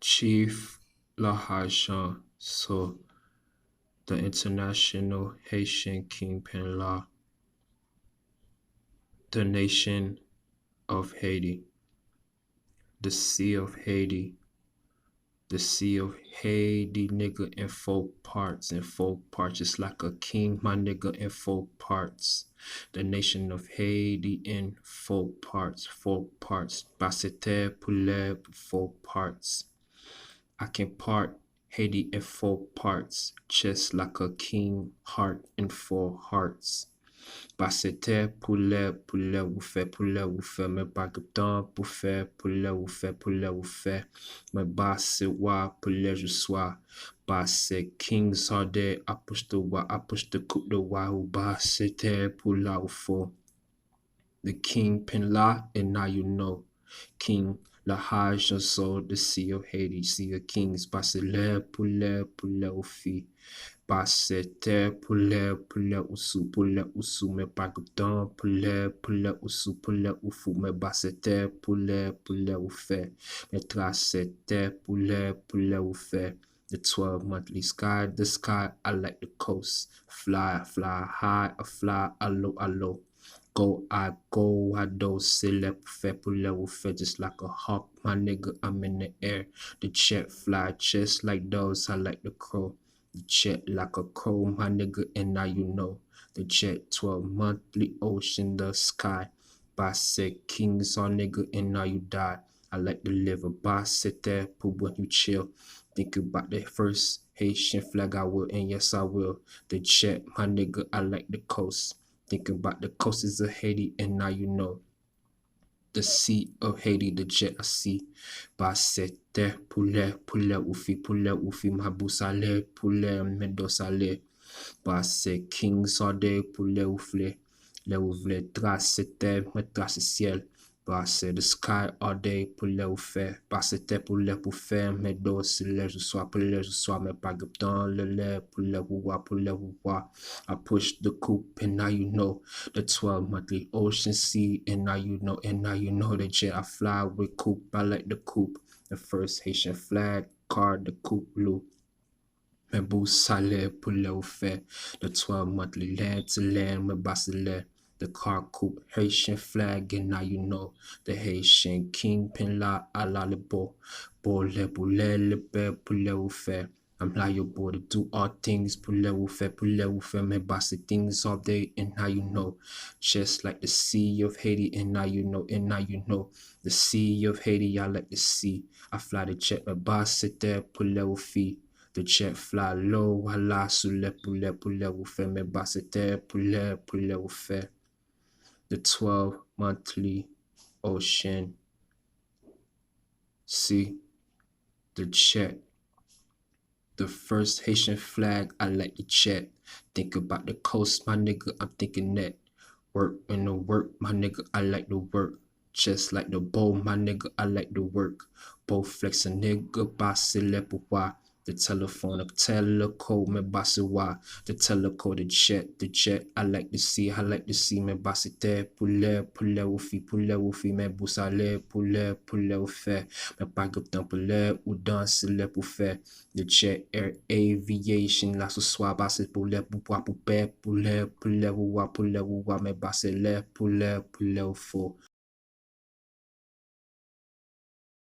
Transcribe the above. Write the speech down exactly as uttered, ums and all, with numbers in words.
Chief Lahajan So, the International Haitian Kingpin Law, the Nation of Haiti, the Sea of Haiti, the Sea of Haiti, nigga, in four parts, in four parts. It's like a king, my nigga, in four parts. The Nation of Haiti in four parts, four parts. Pase tè pou lè pou four parts. I can part Haiti in four parts, just like a king heart in four hearts. Pase tè pou lè, pou lè ou fè, pou lè ou fè, men pa gen tan pou fè, pou lè ou fè, pou lè ou fè. Men ba se wa, pou lè jou swa. Ba se kings all day, approche the wa, approche the coup de wa, ou ba se tè pou la ou fò. The kingpin la, and now you know. King Lahajan So, the Sea of Haiti, Sea of Kings, pase lè pou lè, pou lè ou fi. Pase tè pou lè, pou lè ou sou, pou lè ou sou, men pa gen tan pou lè, pou lè ou sou, pou lè ou fou, men pase tè pou lè, pou lè ou fè. Men trase tè pou lè, pou lè ou fè. The twelve monthly sky, the sky, I like the coast. Fly, fly high, I fly alo, alo. Go, I go, I do, se lè pou fè, pou lè ou fè, just like a hawk, my nigga, I'm in the air. The jet fly just like those, I like the crow. The jet like a crow, my nigga, and now you know. The jet twelve monthly ocean, the sky. Pase kings all nigga, and now you die. I like to live a pase tè pou when you chill. Think about the first Haitian flag, I will, and yes, I will. The jet, my nigga, I like the coast. Think about the coast is a Haiti, and now you know. The Sea of Haiti, the jet I see. Pase tè pou lè, pou lè ou fi, pou lè ou fi, ma bou sale, pou lè men do sale. Pase kings all day, pou lè ou vle. Lè ou vle, trase tè, mwen trase syèl. Pase the sky all day, pou lè ou fè. Pase tè pou lè pou fè, men do se lè jou swa, pou lè jou swa, men pa gen tan, lè lè, pou lè ou wa, pou lè ou wa. I push the coupe, and now you know. The twelve monthly ocean sea, and now you know, and now you know the jet I fly with coupe, I like the coupe. The first Haitian flag, car, the coupe blue. Men bou sale pou lè ou fè. The twelve monthly land to land, men ba se lè. The car coupe, Haitian flag, and now you know. The Haitian kingpin la, ala le bo. Bo lè pou lè, le pè pou lè ou fè. I'm liable to do all things, pou lè ou fè, pou lè ou fè, men ba se things all day, and now you know. Just like the Sea of Haiti, and now you know, and now you know. The Sea of Haiti, I like the sea. I fly the jet, men ba se tè, pou lè ou fi. The jet fly low, I lie sou lè, pou lè, pou lè ou fè, men ba se tè, pou lè, pou lè ou fè. The twelve monthly ocean sea, the jet. The first Haitian flag, I like the jet. Think about the coast, my nigga, I'm thinking that. Work in the work, my nigga, I like the work. Just like the bow, my nigga, I like the work. Bow flex a nigga, ba se lè pou wa. The telephone, the teleco, men ba se wa. The teleco, the jet, the jet, I like the sea, I like the sea, men ba se tè, pou lè, pou lè ou fi, pou lè ou fi, men bou sale, pou lè, pou lè ou fè. Men pa gen tan pou lè, ou dan se lè pou fè. The jet, air, aviation, la se swa, ba se pou lè, pou wa, pou pè, pou lè, pou lè ou wa, pou lè ou wa, men ba se lè, pou lè, pou lè ou fò.